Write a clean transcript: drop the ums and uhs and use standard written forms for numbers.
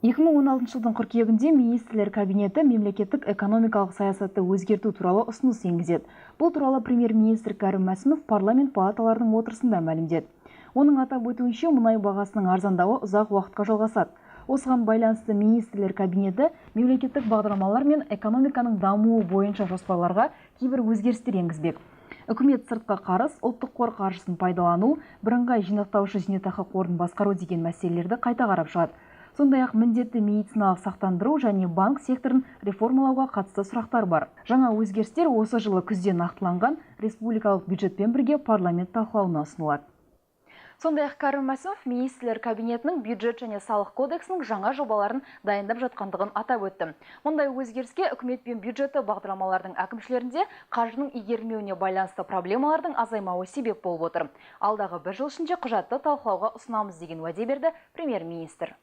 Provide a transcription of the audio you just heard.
2016 жылдың қыркүйегінде Министрлер кабинеті мемлекеттік экономикалық саясатты өзгерту туралы ұсыныс енгізеді. Бұл туралы премьер-министр Кәрім Мәсімов парламент палаталарының отырысында мәлімдеді. Оның атап өтуінше, мұнай бағасының арзандауы ұзақ уақытқа жалғасады. Осыған байланысты Министрлер кабинеті мемлекеттік бағдарламалар мен экономиканың дамуы бойынша жоспарларға кейбір өзгерістер енгізбек. Үкімет сыртқы қарыз, ұлттық қор қаржысын пайдалану, бірыңғай жинақтаушы зейнетақы қорын басқару деген мәселелерді қайта қарап шығады. Сондай-ақ міндетті медициналық сақтандыру және банк секторын реформалауға қатысты сұрақтар бар. Жаңа өзгерістер осы жылы күзде нақтыланған республикалық бюджетпен бірге парламент талқылауына ұсынылады. Сондай-ақ Кәрім Мәсімов Министрлер кабинетінің бюджет және салық кодексінің жаңа жобаларын дайындап жатқандығын атап өтті. Мұндай өзгеріске үкімет пен бюджетті бағдарламалардың әкімшілерінде қаржының игерілмеуіне байланысты проблемалардың азаймауы себеп болып отыр. Алдағы бір жыл ішінде құжатты талқылауға ұсынамыз деген уәде берді премьер-министр.